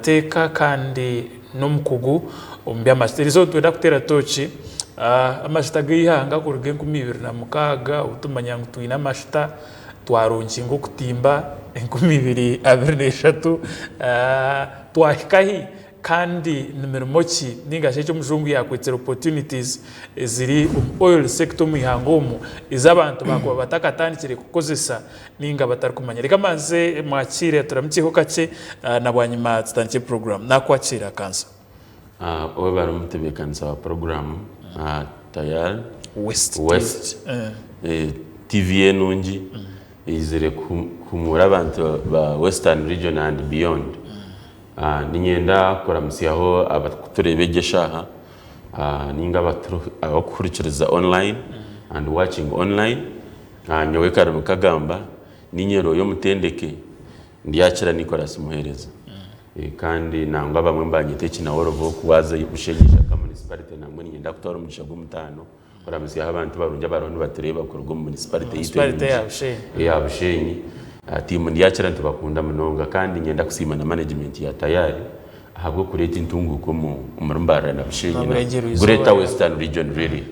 N'omunyamateeka kandi n'omukugu omu by'amasita. Eriizooba nitwenda kuteera tooki amasita g'eihanga kuruga 2006 obu tumanya ngu twine amasita twaronkinga okutimba 2023 twahika hi? Kandi ni mirimo ki ninga shi eki omujungu yaakwetsire opportunities eziri omu oil sector omu ihanga omu ezi abantu baakuba batakatandikire kukozesa ninga batarikumanya. Reka mbanze mwakiire turamukyeho kakye na bwanyima tutandikye program. Naakwakiira Kansa. Webare omutebeekanisa wa puroguraamu Tayari West West TV enungi eizire kuhumuura abantu ba Western Region and beyond. Niinyenda kuramutsyaho abarikutureeba egi eshaaha nainga abarikuhurikiriza online and watching online. Nyowe Karimi Kagamba, niinye rooya omutendeke, ndyakira Nicholas Muheereza. Kandi nangwa abamwe nibanyeta ekinaworobo ku waaza Bushenyi Ishaka Municipality nangwa niinyenda kutwara omugisha gw'omutaano Kuramutsyaho abantu barungi abariho nibatureeba kuruga omu munisiparite yaitu Munisiparite enungi ya Bushenyi. eya Bushenyi. Tiimu Ndyakira nitubakunda munonga kandi niinyenda kusiima na manegimenti ya Tayari ahabw'okureeta entunguuka omu omuri Mbarara na Bushenyi na N'oburengyerwa izooba Greater ya Western Region really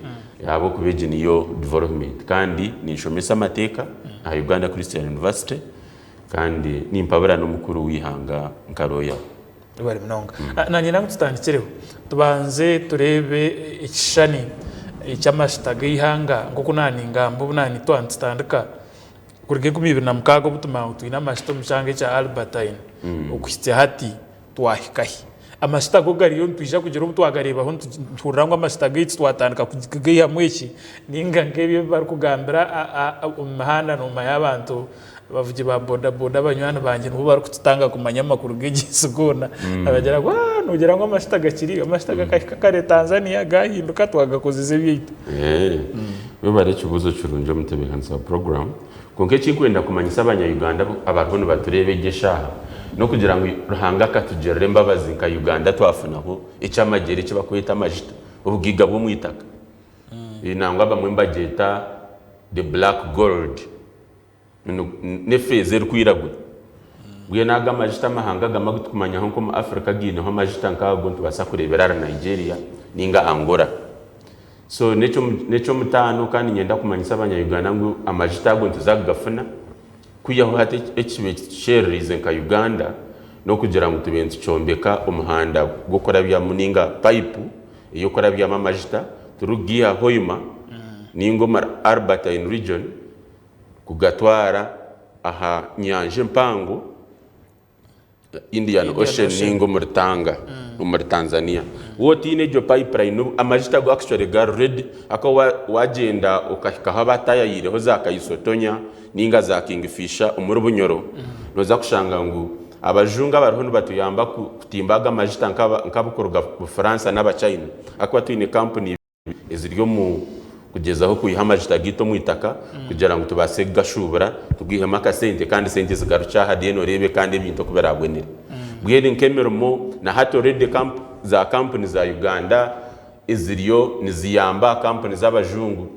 ahabw'okuba egi niyo development kandi ninshomesa amateeka aha Uganda Christian University kandi nimpabura n'omukuru w'eihanga nka lawyer. Webare munonga. Nanye ngu tutandikireho tubanze tureebe ekishushani eky'amasita g'eihanga nk'oku naningamba obu nanitwa nitutandika kuruga 2006 obu tumanya ngu twine amasita omu kyanga ekya Albertine okuhitsya hati twahika hi? Amasita go gariyo nitwija kugira obu twagareebaho nituhurira ngu amasita gaitu twatandika kugaihamu eki ninga nk'ebi ebi barikugambira omu mihanda nomanya abantu Abavugi ba bodaboda banywani bangye nibo barikututanga kumanya amakuru g'egi nsi goona. Nibagira ngu aah noogira ngu amajuta gakiriyo, amajuta gakahika kare Tanzania gaahinduka twagakozesa ebyaitu. Webare ekibuuzo kirungi omutebeekanisa wa puroguraamu. Kwonka eki ndikwenda kumanyisa abanya Uganda abariho nibatureeba egi eshaaha n'okugira ngu Ruhanga akatugirira embabazi nka Uganda twafunaho eky'amagyera eki barikweta amajuta, obugaiga bw'omu itaka. Nangwa abamwe nibagyeta the black gold. N'efeeza erikwiragura. Mbwenu ago amajuta amahanga agamwe agu turikumanyaho nk'omu Africa gaineho amajuta nk'ago nitubaasa kureebera ahari Nigeria nainga Angola. So n'eky'omutaano kandi niinyenda kumanyisa abanya-Uganda ngu amajuta ago nituza kugafuna kwihaho hati ekibaire kitushereriize nka Uganda n'okugira ngu tube nitukyombeka omuhanda gw'okurabyamu nainga payipu ey'okurabyamu amajuta turikugaiha Hoima nainga omuri Albertine region kugatwara aha nyanja empango Indian Ocean ninga omuri Tanga omuri Tanzania. Waaba otaine egyo pipeline amajuta ago actually gari ready ahakuba wagyenda okahika ahu abataayayiireho za Kaisotonya ninga za Kingfisher omuri Bunyoro nooza kushanga ngu abajungu abariho nibatuyamba kutimba ago amajuta nk'abarikuruga Bufaransa n'Abachina ahakuba twine kampuni eziri omu kugyezaho kwiha amajuta gaitu omu itaka kugira ngu tubaase kugashuubura tugwihemu akasente kandi sente zigarukye aha then oreebe kandi ebintu oku biraabonere. Mbwenu nk'emirimo na hati already za kampuni za Uganda eziriyo niziyamba kampuni z'abajungu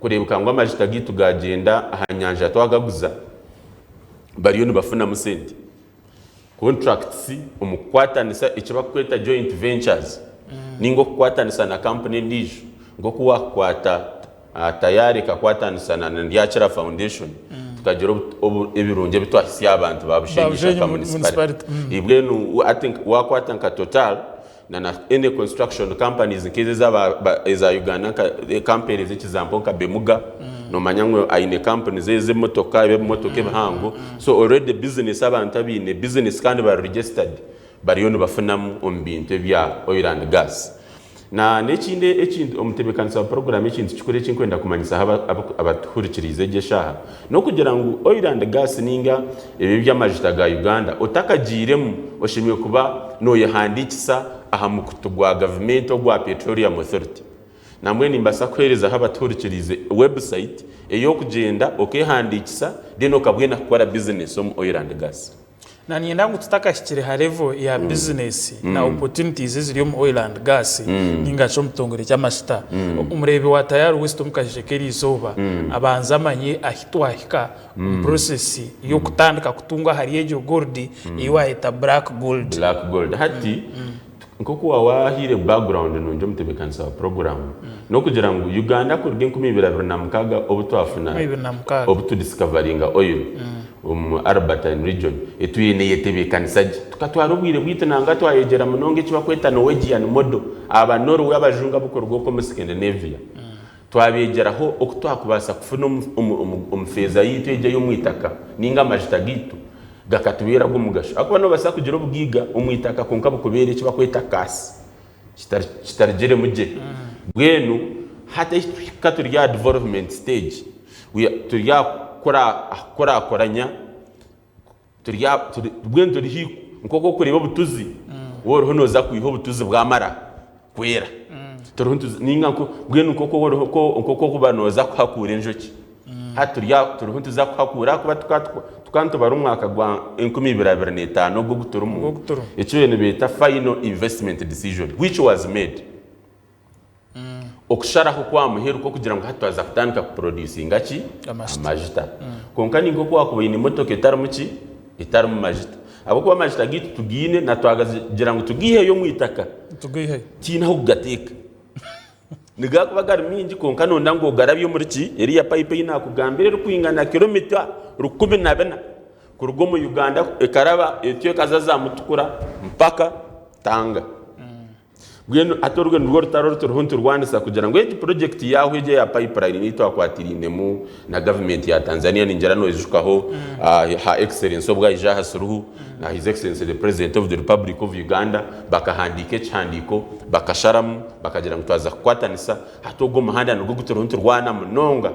kureebeka ngu amajuta gaitu gaagyenda aha nyanja twagaguza bariyo nibafunamu sente. Contracts omu kukwatanisa eki bakukweta joint ventures ninga okukwatanisa na kampuni endiijo nk'oku wakukwata Tayari ekakwatanisa na Ndyakira Foundation tukagira ebirungi ebi twahisya aha bantu ba Bushenyi Ishaka Municipality. Mbwenu hati wakwata nka Total na na any construction companies nk'ezo eza eza Uganda nka company ez'ekizampo nka Bemuga nomanya ngu aine company ze ez'emotoka ebimotoka ebihango so already business abantu abaine business kandi bari registered bariyo nibafunamu omu bintu ebya oil and gas. Na n'ekindi ekintu omutebeekanisa wa puroguraamu ekintu kikuru eki ndikwenda kumanyisaho abatuhurikiriize egi eshaaha n'okugira ngu oil and gas ninga ebi eby'amajuta ga Uganda otakagiiremu oshemereire kuba nooyehandiikisa aha mukutu gwa gavumenti ogwa Petroleum Authority. Nambwenu nimbaasa kuheerezaho abatuhurikiriize website ey'okugyenda okeehandiikisa then okabwena kukora bizinesi omu oil and gas. Na niinyenda ngu tutakahikire ha level ya business na opportunities eziri omu oil and gas ninga shi omu kitongore ky'amashuta, omureebi wa Tayari West omu kasheeshe k'eriizooba abanze amanye ahi twahika omu process y'okutandika kutunga ahari egyo gold ei waayeta black gold. Black gold. Hati nk'oku waaba waahaire background nungi omutebeekanisa wa puroguraamu, n'okugira ngu Uganda kuruga 2026 obu twafuna, 2026. obu tudiscoveringa oil omu Albertine region, etwire neeyetebeekanisa gye. Tukatwara obwire bwaitu nangwa twayegyera munonga eki barikweta Norwegian model, aba Norway abajungu abarikuruga okwo omu Scandinavia. Twabeegyeraho oku twakubaasa kufuna omu feeza yaitu egyo ey'omu itaka nainga amajuta gaitu gakatubeera ag'omugasho. Ahakuba noobaasa kugira obugaiga omu itaka kwonka bukubeere eki barikweta kaasi, kitarugiremu gye. Mbwenu hati ahu tuhika turi aha development stage, turi aha kukurakuranya. Turi aha, turi, mbwenu turi haihi nk'oku orikureeba obutuzi, waaba oriho nooza kwiha obutuzi bwamara kwera. Turiho nituza, nainga nko, mbwenu nk'oku oriho nk'oku orikuba nooza kuhakuura enjoki. Hati turi aha, turiho nituza kuhakuura ahakuba tuka tukaba nitubara omwaka gwa 2025 ogu ogu turimu, Ogu ogu turimu. eki baabaire nibeeta final investment decision which was made. Okusharaho kwa muheru kw'okugira ngu hati twaza kutandika kuproducinga ki? Amajuta. Kwonka ni nk'oku wakuba oine emotoka etarimu ki? Etarimu majuta. Ahabw'okuba amajuta gaitu tugaine na twagagira ngu tugaiheyo omu itaka, tihaine ahu kugateeka. Nigakuba gari maingi kwonka noyenda ngu ogarabye omuri ki? Eriya pipe ei nakugambira erikwingana kilomita 14 kuruga omu Uganda ekaraba etyo ekaza za Mutukura mpaka Tanga. Mbwenu hati orwo nirwo rutaro oru turiho niturwanisa kugira ngu egi purojekiti yaahwa egi eya pipeline ei twakwatirainemu na gavumenti ya Tanzania ningira noijukaho Her Excellency obu aija aha Suluhu na His Excellency the President of the Republic of Uganda bakahandiika ekihandiiko bakasharamu bakagira ngu twaza kukwatanisa hati ogu omuhanda nigwo ogu turiho niturwana munonga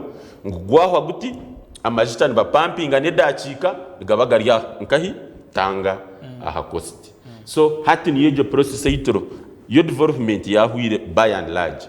ngu gwahwa guti amajuta nibapampinga n'edakiika nigaba gari nkahi? Tanga aha coast. So hati niyo egyo process ei turiho. Yo development yahwire by and large.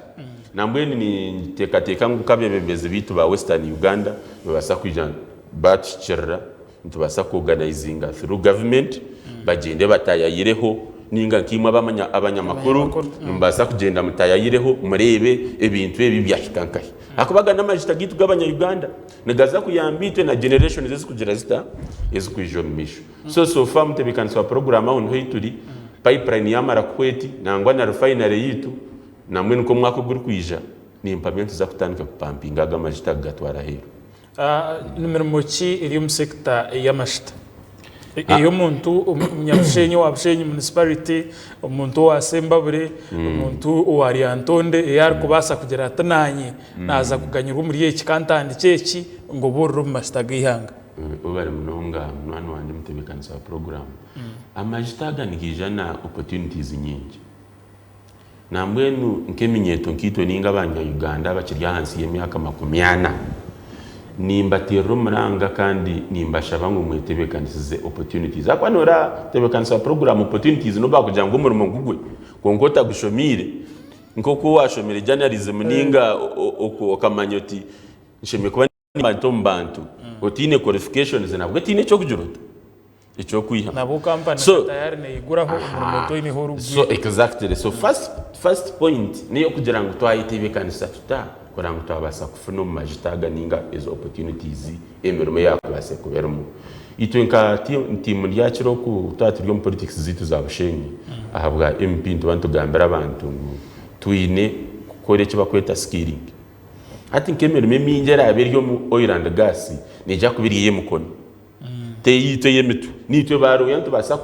Nambwenu ninteekateeka ngu nk'abeebembezi baitu ba Western Uganda nibabaasa kwija baatuhikirira, nitubaasa ku organizinga through government bagyende bataayayireho nainga nkaimwe abanyamakuru nimubaasa kugyenda mutaayayireho mureebe ebintu ebi byahika nkahi. Ahakuba aga n'amajuta gaitu g'abanya Uganda nigaza kuyamba itwe na generations ezikugira zita? Ezikwija omu maisho. So so far omutebeekanisa wa puroguraamu aho niho ei turi, pipeline yaamara kuhwa eti nangwa na refinery yaitu nambwenu nk'omwaka ogurikwija nimpamya nituza kutandika kupampinga ago amajuta kugatwara aheeru. Ni mirimo ki eri omu sector y'amajuta? Ey'omuntu omunyabushenyi owa Bushenyi municipality, omuntu owa Sembabule, omuntu owa Lyantonde ei arikubaasa kugira ati naanye naaza kuganyirwa omuri eki kantandikye eki ngu obuurire omu majuta g'eihanga. Webare munonga munywani wangye omutebeekanisa wa puroguraamu. Amajuta aga nigaija na opportunities nyingi. Nambwenu nk'eminyeeto nkaitwe nainga abanya Uganda abakiri ahansi y'emyaka 40, nimbateerera omuranga kandi nimbashaba ngu mwetebeekanisize opportunities. Ahakuba noreeba omutebeekanisa wa puroguraamu opportunities nobu baakugira ngu omurimo gugwe kwonka otagushomiire, nk'oku waashomire journalism nainga okamanya oti nshemereire kuba Abantu omu bantu otaine qualifications nabwo tihaine ekyokugira ota ekyokwihamu. Nabwo company So tayari neyiguraho omurimo toineho so orikugwiha. exactly so first point neyokugira ngu twayetebekanisa tuta kureba ngu twabasa kufuna omu majuta aga ninga ezo opportunities emirimo eyakubaasa kuba erimu. Itwe nka team ndyakira oku twaba turi omu politics zaitu za Bushenyi ahabwa MP nituba nitugambira abantu ngu twine kukora ekibakweta skilling. Hati nk'emirimo emingi eraabe eri omu oil and gas neija kuba eri ey'emikono ti eyaitu ey'emitwe. Naitwe ba lawyer nitubaasa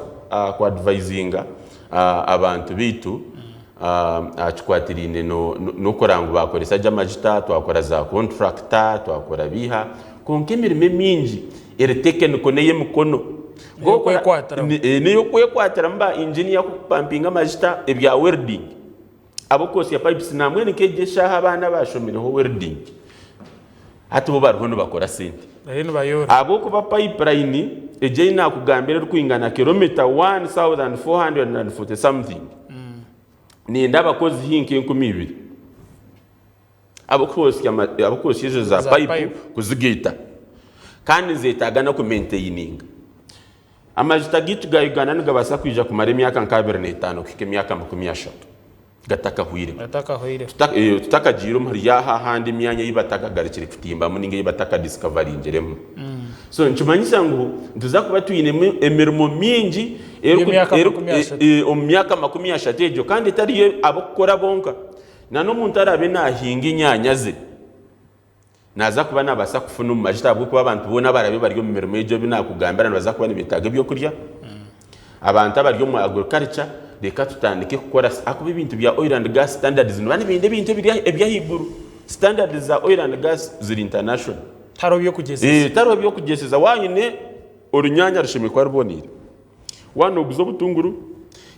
ku advisinga abantu baitu aha kikwatiraine n'okureba ngu baakoresa gye amajuta, twakora za contractor, twakora biiha kwonka emirimo emingi eri technical n'ey'emikono. N'ey'okwekwatiramu. N'ey'okwekwatiramu ba engineer kupampinga amajuta ebya welding. Ab'okwosya pipes nambwenu nk'egi eshaaha abaana abaashomireho welding hati bo bariho nibakora sente. Bariyo nibayoora. Ahabw'okuba pipeline egi ei naakugambira erikwingana kilomita 1440 something nenda abakozi haihi nk'enkumi ibiri ab'okwosya ezo za Za pipe pipe. kuzigaita kandi nizetaaga n'okumaintaininga. Amajuta gaitu ga Uganda nigabaasa kwija kumara emyaka nka 25 kuhika emyaka 30 gatakahwire. Gatakahwire. Tutakagiire omuri aha ahandi emyanya ei batakagarukire kutimbamu ninga ei batakadiscavaringiremu. So nikimanyisa ngu nituza kuba twinemu emirimo mingi Y'emyaka 30. omu myaka 30 egyo kandi etari ab'okukora bonka. Na n'omuntu araabe naahinga enyaanya ze, naaza kuba naabaasa kufuna omu majuta ahabw'okuba abantu boona abaraabe bari omu mirimo egyo ebi naakugambira nibaza kuba nibeetaaga ebyokurya. Abantu abari omu agriculture reka tutandike kukora ahakuba ebintu bya oil and gas standards niba nibenda ebintu ebiri eby'ahaiguru. Standards za oil and gas ziri international. Tihariho by'okugyezesa. Tihariho by'okugyezesa. Waaba oine orunyaanya rushemereire kuba ruboneire. Waaba nooguza obutunguru,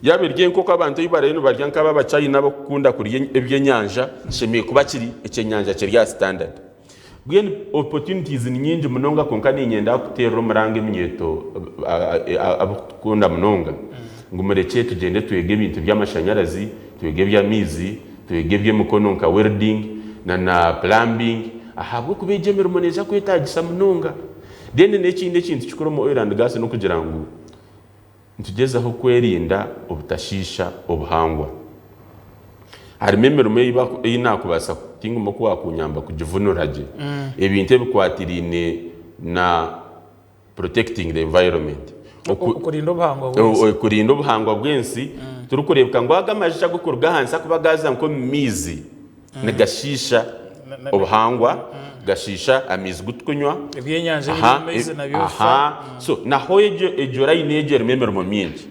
yaaba eri enkoko abantu ei barayo nibarya nk'aba Abachina abarikukunda kurya ebyenyanja, kishemereire kuba kiri ekyenyanja kiri aha standard. Mbwenu opportunities ni nyingi munonga kwonka niinyenda kuteerera omuranga eminyeeto abarikutukunda munonga ngu murekye tugyende twege ebintu by'amashanyarazi, twege eby'amaizi, twege eby'emikono nka welding na plumbing ahabw'okuba egyo emirimo neeza kwetaagisa munonga. Then n'ekindi ekintu kikuru omu oil and gas n'okugira ngu nitugyezaho kwerinda obutashiisha obuhangwa. Harimu emirimo ei naakubaasa tinguma oku waakunyamba kugivunura gye, ebintu ebikwatiraine na protecting the environment. Okurinda obuhangwa bw'ensi. Okurinda obuhangwa bw'ensi turikureebeka ngu ago amaju agarikuruga ahansi ahakuba gaaza nk'omu maizi nigashiisha obuhangwa, gashiisha amaizi gu turikunywa. Ebyenyanja ebiri omu maizi nabyo bifa. So naho egyo line egyo erimu emirimo mingi.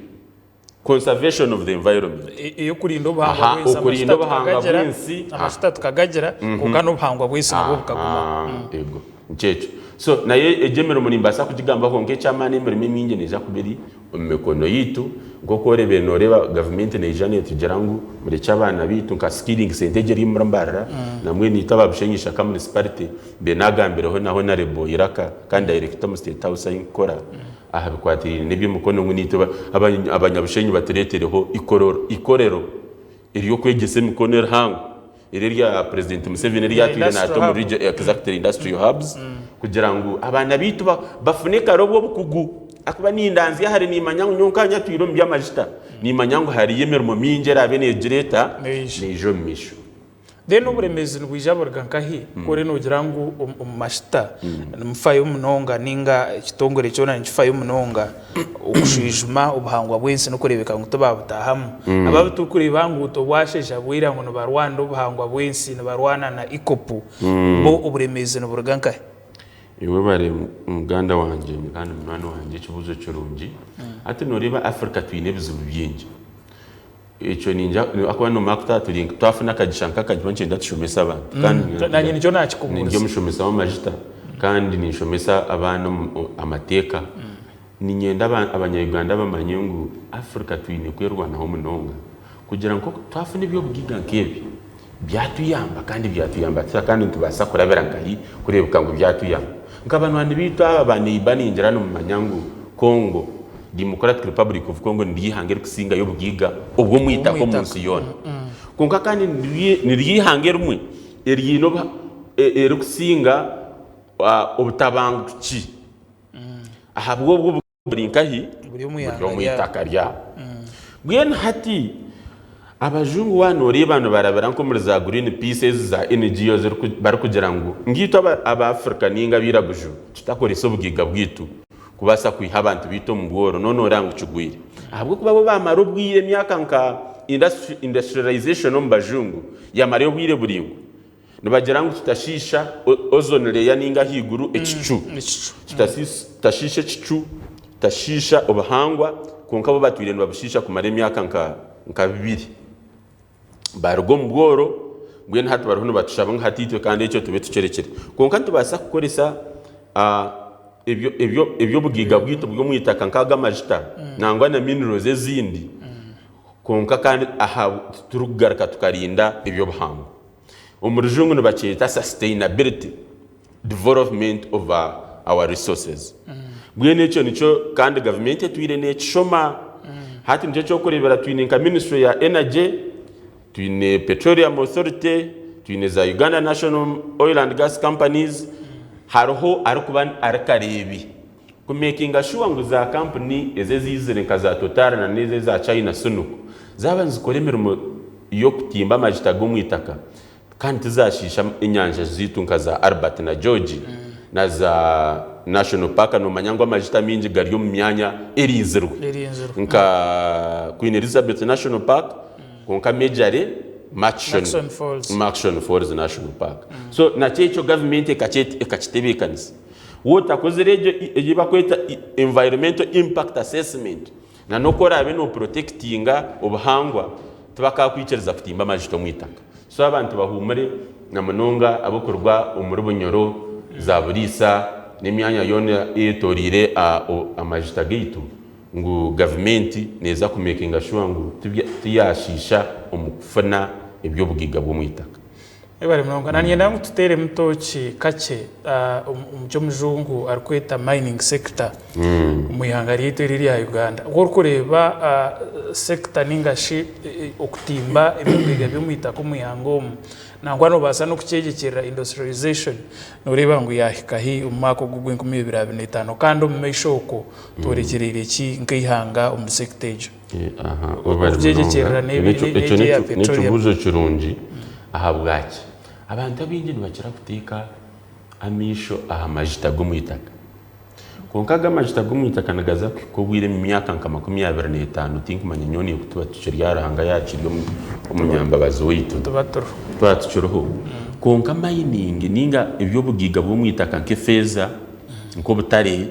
Conservation of the environment. Ey'okurinda obuhangwa bw'ensi. Okurinda obuhangwa bw'ensi. Amajuta tukagagira kwonka n'obuhangwa bw'ensi nabwo bukaguma. Ego nikyo ekyo. So nayo egyo emirimo nimbaasa kugigambaho kwonka eky'amaani emirimo emingi neija kuba eri omu mikono yaitu. Nk'oku oreebire nooreeba gavumenti neija neetugira ngu murekye abaana baitu nka skilling centre egyo eri omuri Mbarara nambwenu itwe aba Bushenyi Ishaka Municipality mbe naagambireho na Honarebo Iraka kandi dayirekita omu State House ahi nkukora aha bikwatiraine n'eby'emikono ngu naitwe abanyabushenyi batureetereho eikorero ery'okwegyesa emikono erihango eri erya Purezidenti Museveni eri atwire naata omu region exactly industrial hubs kugira ngu abaana baitu bafune kare obwo obukugu ahakuba nindanzya hare nimanya ngu nyowe nkanye atwire omu by'amajuta nimanya ngu hariyo emirimo mingi eraabe neegira eta neija omu maisho. Then oburemeezi nibwija buruga nkahi ku oriyo noogira ngu omu mashuta nimufayo munonga ninga ekitongore kyona nikifayo munonga okushwijuma obuhangwa bw'ensi n'okureebeka ngu tibaabutaahamu. Abo abu turikureeba aha nguuto bwasheesha bwira ngu nibarwanira obuhangwa bw'ensi nibarwana na EACOP bo oburemeezi niburuga nkahi? Iwe bare muganda wangye kandi munywani wangye ekibuuzo kirungi. Hati nooreeba Africa twine ebizibu bingi. Ekyo ningira ahakuba nomanya ku twaba turi twafuna akagisha nk'aka nyowe niinyenda tushomese abantu kandi Naanye nikyo naakikubuurize. Ndi omushomesa w'amajuta kandi ninshomesa abaana amateeka. Niinyenda abanya-Uganda bamanye ngu Africa twine kwerwanaho munonga kugira ngu twafuna eby'obugaiga nk'ebi byatuyamba kandi byatuyamba tuta kandi nitubaasa kurabira nkahi kureebeka ngu byatuyamba. Nka banywani baitu aba ba neiba ningira nimumanya ngu Congo, Democratic Republic of Congo niryo ihanga erikusingayo obugaiga obw'omwitaka omu nsi yoona. Kwonka kandi niryo ihanga erimwe eriine erikusinga obutabanguki ahabw'obwo Buri nkahi? Buri omu Buri ihanga omu ryabo. itaka ryabo. Mbwenu hati abajungu waaba nooreeba nibarabira nk'omuri za Green Peace ezi za NGO ziriku barikugira ngu ngaitwe aba Abaafrica nainga abairaguju tutakoresa obugaiga bwaitu kubaasa kwiha abantu baitu omu bworo noona nooreeba ngu kigwire. Ahabw'okuba bo baamara obwire emyaka nka industry industrialization omu bajungu yamarayo obwire buraingwa. Nibagira ngu tutashiisha ozone layer ninga ahaiguru ekicu. Tutashiisha ekicu, tutashiisha obuhangwa, kwonka bo batwire nibabushiisha kumara emyaka nka bibiri. Baruga omu bworo, mbwenu hati bariho nibatushaba ngu hati itwe kandi ekyo tube tukirekire. Kwonka nitubaasa kukoresa eby'obugaiga bwaitu bw'omu itaka nk'ag'amajuta nangwa na minerals ezindi, kwonka kandi aha titurikugaruka tukarinda eby'obuhangwa. Omu rujungu nibakyeta sustainability development of our resources. Mbwenu ekyo nikyo kandi gavumenti etwire nekishoma. Hati nikyo kyokureebera twine nka ministry ya energy, twine petroleum authority, twine za Uganda National Oil and Gas Companies, hariho arikuba ari kareebi. Ku makinga sure ngu za kampuni ezi eziizire nka za Total na n'ezi eza China Sinuk zaaba nizikora emirimo y'okutimba amagita g'omu itaka kandi tizashiisha enyanja zaitu nka za Albert na George na za National Park nomanya ngu amagita amaingi gari omu myanya erinzirwe Erinzirwe. nka Queen Elizabeth National Park kwonka majorly Murchison Murchison Falls. Murchison Falls National Park. So nakyo ekyo gavumenti ekakitebeekanisa. Waaba otakozire egyo ei barikweta environmental impact assessment na n'oku oraabe noopurotekitinga obuhangwa, tibakaakwikiriza kutimba amagita omu itaka. So abantu bahuumure na munonga ab'okuruga omuri Bunyoro, za Buriisa n'emyanya yoona eyetoreire amagita gaitu ngu gavumenti neeza kumekinga shuwa ngu tiyaashiisha omu kufuna eby'obugaiga bw'omu itaka. Webare munonga. Nanyenda ngu tuteeremu tooki kakye omu ki omujungu arikweta mining sector omu ihanga ryaitu eri erya Uganda. Ku orikureeba sector ninga shi okutimba eby'obugaiga by'omu itaka omu ihanga omu, nangwa noobaasa n'okukyegyekyerera industrialization, nooreeba ngu yaahika hi omu mwaka ogu ogw'enkumiibiri abiri n'etaano kandi omu maisho okwo tworekyereire ki nk'eihanga omu sector egyo? Okugyegyekyerera Ekyo n'egyo eya petroleum. N'ekibuuzo kirungi. Ahabwaki? Abantu abaingi nibakira kuteeka amaisho aha majita g'omu itaka. Kwonka ago amajita g'omu itaka nigaza kuhika obwire omu myaka nka 25 tinkumanya nyowe naiwe ku tuba tukiri aha Ruhanga yaaba akiri omunyambabazi waitu. Tuba turiho. Twaba tukiriho. Kwonka mining ninga eby'obugaiga bw'omu itaka nk'efeeza, nk'obutare,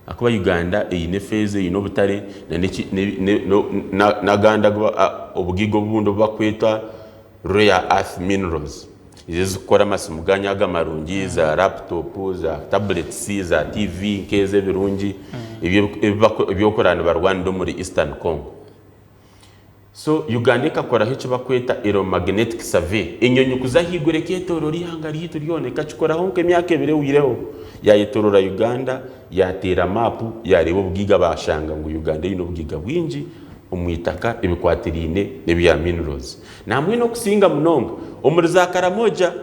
Ahakuba Uganda eine efeeza, eine obutare n'agandi obugaiga obundi obu barikweta rare earth minerals ezo ezirikukora amasimu gaanyu aga marungi, za laputopu, za tabuletisi, za tiivi nk'ezo ebirungi ebi orikureeba nibarwanira omuri Eastern Congo. So Uganda ekakoraho eki barikweta aeromagnetic survey, enyonyi kuza ahaiguru eketooroora eihanga ryaitu ryona, ekakikoraho nk'emyaka ebiri ehweireho, yaayetooroora Uganda, yaateera maapu, yaareeba obugaiga baashanga ngu Uganda eine obugaiga bwingi omu itaka ebikwatiraine n'ebya minerals. Nambwenu okusinga munonga omuri za Karamoja,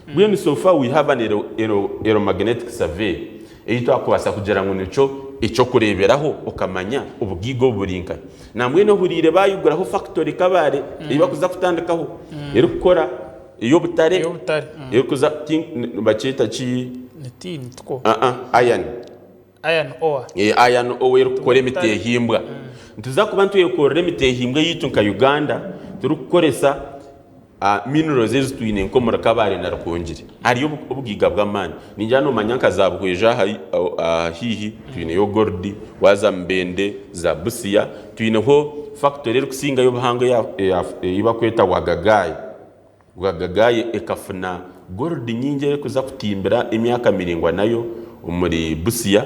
mbwenu so far we have an aeromagnetic survey ei twakubaasa kugira ngu nikyo eky'okureeberaho okamanya obugaiga obu buri nkahi. Nambwenu ohuriire baayiguraho fakitori Kabale ei barikuza kutandikaho erikukora ey'obutare Ey'obutare. erikuza nibakyeta ki? Ni tin tikwo? Iron. Iron ore. Iron ore erikukora emiteehimbwa. Nituza kuba nitwekorera emiteehimbwa eyaitu nka Uganda turikukoresa Minerals ezi twine nk'omuri Kabale na Rukungiri hariyo obugaiga bw'amaani. Ningira noomanya nka za Buhweju aha haihi twineyo gold, waaza Mubende, za Busia twineho fakitori erikusingayo obuhango ei barikweta Wagagai. Wagagai ekafuna gold nyingi erikuza kutimbira emyaka miraingwa nayo omuri Busia.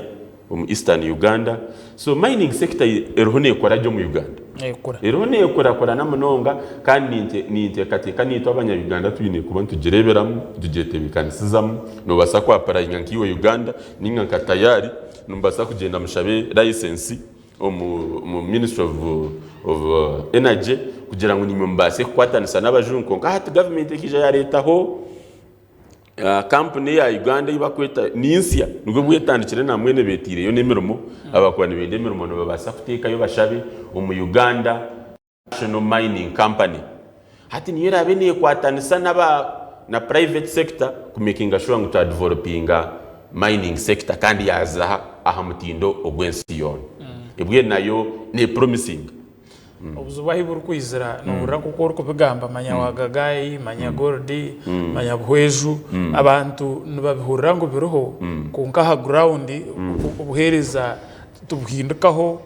Omu Eastern Uganda. So mining sector eriho nekora gye omu Uganda. Nekura. Eriho nekurakurana munonga kandi ninteekateeka naitwe abanya Uganda twine kuba nitugireeberamu, nitugyetebeekanisizamu. Noobaasa ku apurayinga nkaiwe Uganda ninga nka Tayari nimubaasa kugyenda mushabe license omu ministry of energy kugira ngu naimwe mubaase kukwatanisa n'abajungu kwonka hati gavumenti ekaija yareetaho Kampuni eya Uganda ei barikweta ni nsya nibwo bwetandikire nambwenu ebeteireyo n'emirimo abakuba nibenda emirimo nibabaasa kuteekayo bashabe omu Uganda National Mining Company hati niyo eraabe nekwatanisa naba na private sector ku makinga sure ngu twa developinga mining sector kandi yaaza aha mutindo ogw'ensi yoona ebwenu nayo ne promisinga. Obuzibu ahu burikwizira nohurira nk'oku orikubigamba manya Wagagai, manya Gold, manya Buhweju, abantu nibabihurira ngu biriho kwonka aha ground obuheereza tibuhindukaho,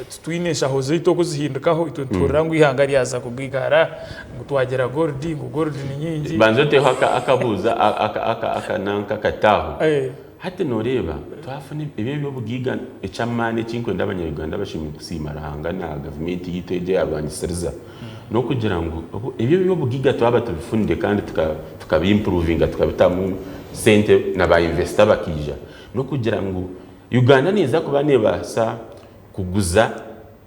titwine enshaho zaitu oku zihindikaho itwe nituhurira ngu eihanga ryaza kugaigahara ngu twagira Gold, ngu Gold ni nyingi. Banza oteho akabuuzo aka nanka akati aho. Hati nooreeba twafuna ebi eby'obugaiga eky'amaani eki nkwenda abanya-Uganda bashemereire kusiima Ruhanga na gavumenti yaitu egi eyaarwangisiriza n'okugira ngu ebi eby'obugaiga twaba tubifunire kandi tukabi-impuruvinga tukabitamu sente na ba invesita bakaija n'okugira ngu Uganda neeza kuba neebaasa kuguza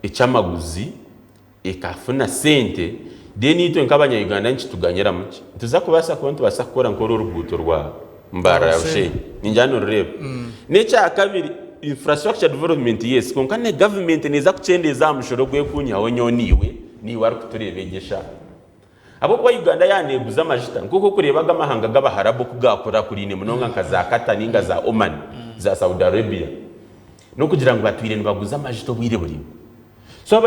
eky'amaguzi ekafuna sente then itwe nk'abanya Uganda nikituganyiramu ki? Nituza kubaasa kuba nitubaasa kukora nk'oru oruguuto rwa Mbarara Bushenyi ningira norureeba. N'ekyakabiri. Infrastructure development yes kwonka ne government neeza kukyendeeza aha mushoro ogu ekunyihaho nyowe naiwe, naiwe arikutureeba egi eshaaha. Ahabw'okuba Uganda yaaba neeguza amajuta nk'oku orikureeba aga amahanga g'Abaharabu oku gaakuraakuraine munonga nka za Qatar nainga za Oman, za Saudi Arabia, n'okugira ngu batwire nibaguza amajuta obwire buraingwa. So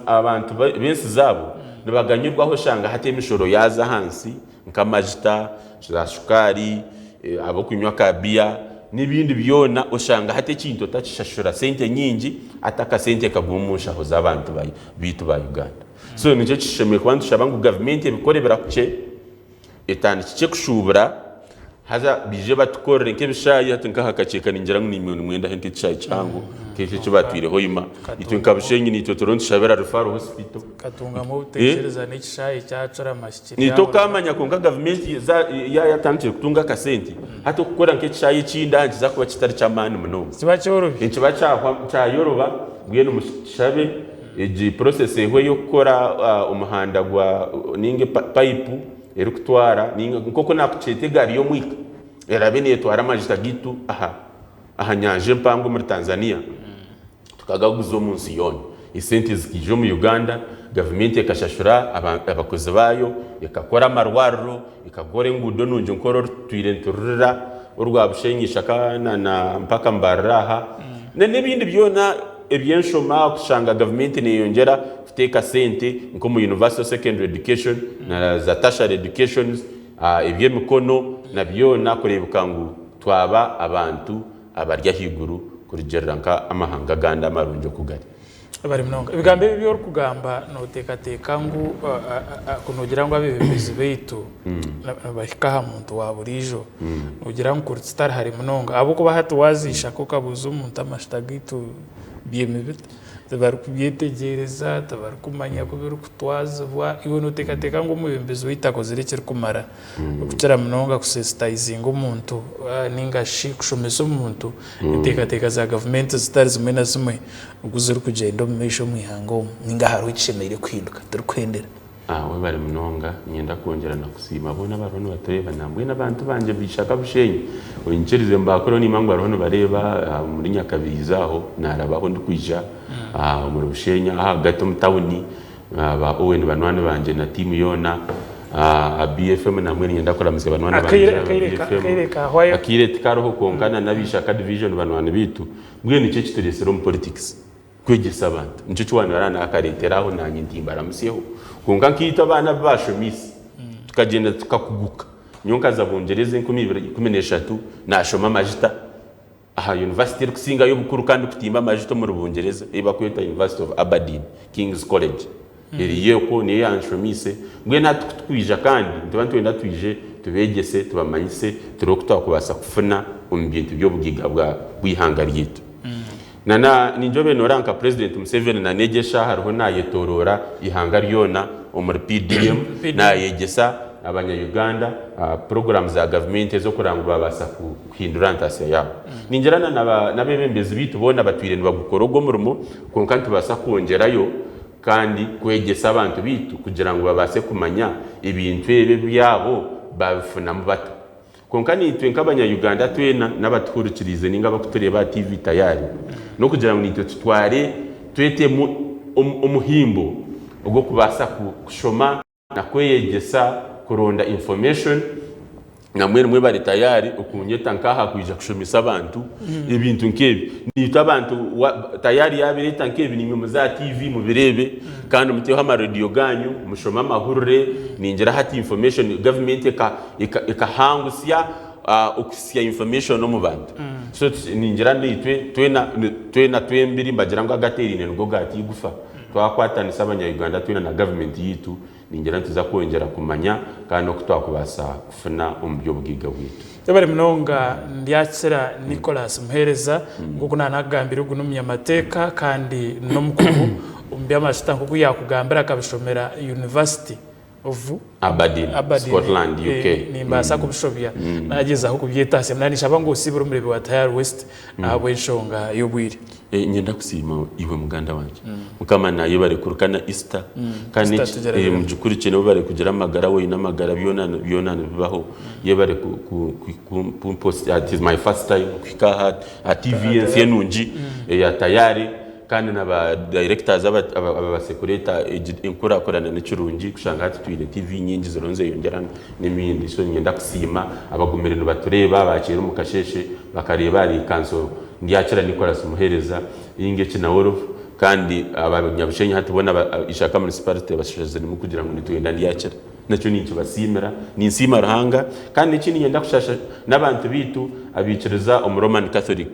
abantu b'ensi zaabo nibaganyirwaho oshanga hati emishoro yaaza ahansi nk'amajuta, za shukaari, ab'okunywa ka biya n'ebindi byona oshanga hati ekintu otakishashura sente nyingi hati akasente kaguma omu nshaho z'abantu baitu ba Uganda. So nikyo kishemereire kuba nitushaba ngu gavumenti ebikore birahukye. Etandikye kushuubura haza baije batukorere nk'ebishaayi hati nk'aha kakyeka ningira ngu naimwe nimwendaho nk'ekishaayi kihango nk'ekyo eki batwireho Hoima. Itwe nka Bushenyi naitwe turiho nitushabira Referral Hospital. Tukatungamu obutekyereza n'ekishaayi kya Curama kiri Naitwe okamanya kwonka gavumenti yaaba yatandikire kutunga akasente hati okukora nk'ekishaayi ekindi aha nikiza kuba kitari ky'amaani munonga. Nikiba kyorobi. Nikiba kyayoroba mbwenu mushabe Egi process ehwe ey'okukora omuhanda gwa ninga pipe erikutwara ninga nk'oku nakukyeta egaari y'omwika eraabe neetwara amajuta gaitu aha aha nyanja empango omuri Tanzania tukagaguza omu nsi yoona. Esente zikaija omu Uganda, gavumenti ekashashura abakozi baayo, ekakora amarwariro, ekakora enguudo nungi nk'oru orutwire nitururira orwa Bushenyi Ishaka na mpaka Mbarara aha n'ebindi byona. Eby'enshoma kushanga gavumenti neyongyera kuteeka sente nk'omu universal secondary education na za tertiary educations, eby'emikono na byona kureebeka ngu twaba abantu abari ahaiguru kurugiirira nka amahanga agandi amarungi oku gari. Bari munonga. Ebigambo ebi ebi orikugamba nooteekateeka ngu ku noogira ngu abeebembezi baitu nibahika aha muntu wa buriijo, noogira ngu kuri kitari hare munonga ahabw'okuba hati waaza ishaka okabuuza omuntu amashuta gaitu byemi bita, tibarikubyetegyereza, tibarikumanya ku birikutwazibwa. Iwe nooteekateeka ngu omwebembezi waitu akozire ekirikumara kukira munonga kusensitayizinga omuntu nainga shi kushomesa omuntu enteekateeka za gavumenti zitari zimwe na zimwe oku zirikugyenda omu maisho omu ihanga omu nainga hariho ekishemereire kuhinduka turikuhendera? Webare munonga, niinyenda kwongyera na kusiima boona abariho nibatureeba nambwenu abantu bangye b'eishaka Bushenyi onyikirize mbakureho nimanya ngu bariho nibareeba omuri Nyakabiizi aho narabaho ndikwija omuri Bushenyi aho ahagati omu tawuni ba Owen banywani bangye na tiimu yoona aha BFM nambwenu niinyenda kuramutsya banywani bangye aba BFM. Akaire tikariho kwonka na n'ab'eishaka division banywani baitu mbwenu niki ekitureetsire omu politics? Kwegyesa abantu. Nikyo eki waanura naakareetera aho naanye nti mbaramutsyeho. Kwonka nkaitwe abaana abu baashomiise, tukagyenda tukakuguka. Nyowe nkaza Bungyereza 2013 naashoma amajuta aha yunivasite erikusingayo obukuru kandi kutimba amajuta omuri Bungyereza ei barikweta University of Aberdeen, King's College. Eriyo okwo niyo yaanshomiise. Mbwenu hati ku turikwija kandi nituba nitwenda twije tubeegyese, tubamanyise turebe oku twakubaasa kufuna omu bintu by'obugaiga bw'eihanga ryaitu. Na na ninjobe noreeba nka president Museveni na n'egi eshaaha ariho nayetoroora eihanga ryoona omuri PDM nayegyesa abanya Uganda program za gavumenti ez'okureba ngu babaasa kuhindura ntasya yaabo. Ningira na n'abebembezi baitu boona batwire nibagukora ogwo omurimo kwonka nitubaasa kwongyerayo kandi kwegyesa abantu baitu kugira ngu babaase kumanya ebintu ebi ebyabo babifunamu bata. Kwonka naitwe nk'abanya-Uganda twena n'abatuhurikiriize nainga abarikutureeba aha TV Tayari, n'okugira ngu naitwe tutware twetemu omuhimbo ogw'okubaasa kushoma na kweyegyesa kuronda information. Nambwenu mwebare Tayari okunyeta nk'aha kwija kushomesa abantu ebintu nk'ebi. Naitwe abantu Tayari yaabireeta nk'ebi naimwe muze aha TV mubireebe kandi muteho amarediyo gaanyu mushome amahurire. Ningira hati information gavumenti eka. Ekahangusya okuhitsya information omu bantu. So ningira naitwe twena twena twembiri nibagira ngu agateeraine nigo gaata eigufa. Twakwatanisa abanya Uganda twena na government yaitu ningira nituza kwongyera kumanya kandi n'oku twakubaasa kufuna omu by'obugaiga bwaitu. Webare munonga Ndyakira Nicholas Muhereza nk'oku naanakugambire ogu n'omunyamateeka kandi n'omukugu omu by'amajuta nk'oku yaakugambire akabishomera university. of Aberdeen, Scotland, UK. Nimbaasa kubishobya nagyezaho kubyetaasya. Naaba ninshaba ngu osiibure omureebi wa Tayari West ahabw'enshonga y'obwire. Niinyenda kusiima iwe muganda wangye. Mukama nayebare kuruka na Easter kandi Easter tugirabiremu. mugikurikiire webare kugira amagara woine amagara byona byona nibibaho. Yebare ku ku ku kumpost it is my first time kuhika aha aha TV y'ensi enungi eya Tayari kandi na ba directors aba ababaasize kureeta egi enkurakurana nikirungi kushanga hati twine TV nyingi ziriho nizeyongyera n'ebindi. So niinyenda kusiima abagumire nibatureeba abaakiire omu kasheeshe bakareeba ahari kanso Ndyakira Nicholas Muhereza, Inge Kinawolof kandi abanyabushenyi hati boona Ishaka Municipality bashaziremu kugira ngu nitwenda Ndyakira. Nakyo ninkibasiimira. Ninsiima Ruhanga kandi n'ekindi niinyenda kushasha n'abantu baitu abaikiriza omu Roman Catholic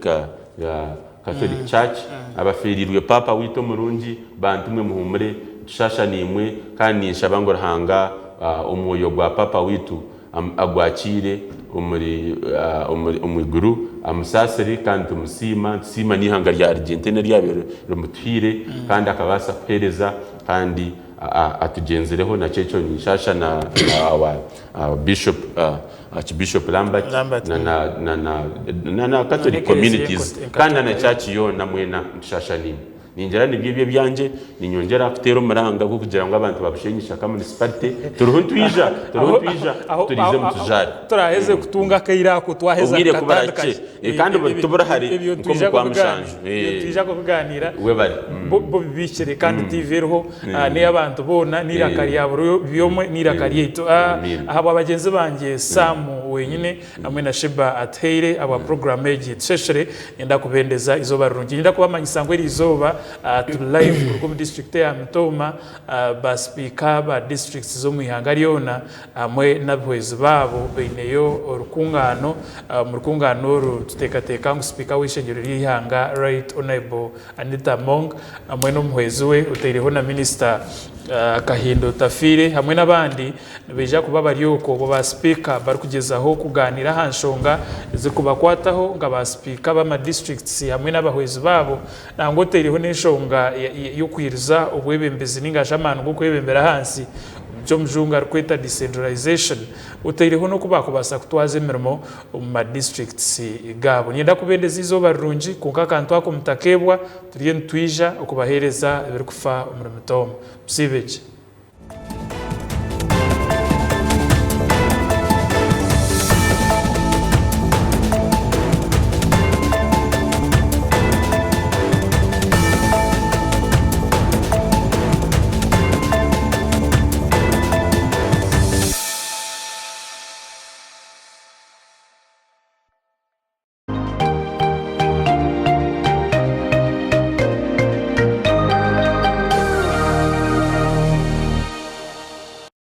Catholic Church abafeereirwe Paapa waitu omurungi, bantu mwe muhuumure nitushasha naimwe kandi ninshaba ngu Ruhanga omwoyo gwa Paapa waitu agwakiire omuri omu iguru amusaasire kandi tumusiima nitusiima n'eihanga rya Argentina eryabaire rimutuhaire kandi akabaasa kuheereza kandi atugyenzireho nakyo ekyo ninshaasha na our bishop Archbishop Lambert Lambert. na na na na na Catholic N'ekereziya communities kandi na na enkatolika. church yoona mwena nitushaasha naimwe. Ningira nibyo ebyo ebyangye, ninyongyera kuteera omuranga gw'okugira ngu abantu ba Bushenyi Ishaka Municipality turiho nitwija, turiho nitwija, turize mutujaare. Turaheze kutunga akaire ako twaheza Obwire ku kukatandika burahikye. Kandi tiburi hare ebyo nk'omu nitwija kwa kubigaaniira mushanju. Ebyo nitwija kubigaaniira Webare. bo bo bibiikire kandi TV eriho n'ey'abantu boona n'eiraka rya buri omwe n'eiraka ryaitu. Amiina. Ahabwa bagyenzi bangye Sam wenyine Hamwe na Sheebah Atuhaire ahabwa puroguraamu egi tusheshire. Niinyenda kubendeza eizooba rirungi. Niinyenda kubamanyisa ngu eriizooba turi live kuruga omu disiturikiti eya Mitooma. Ba sipiika ba disiturikiti z'omu ihanga ryona hamwe n'abahwezi baabo baineyo orukungaano. Omu rukungaano oru nituteekateeka ngu sipiika w'eishengyero ry'eihanga Right Honourable Anita Among hamwe n'omuhwezi we otaireho na minisita Kahinda Otafiire hamwe n'abandi nibaija kuba bari okwo obwo ba sipiika barikugyezaho kugaaniira aha nshonga ezirikubakwataho nka ba sipiika b'ama disiturikiti hamwe n'abahwezi baabo nangwa otaireho n'enshonga y'okwiriza obwebembezi ninga shi amaani g'okwebembera ahansi omu ky'omujungu arikweta decentralization otaireho n'oku baakubaasa kutwaza emirimo omu ma districts gaabo. Niinyenda kubendeza eizooba rirungi kwonka akantu ako mutakeebwa, turiyo nitwija okubaheereza ebirikufa omuri Mitooma. Musiibe gye.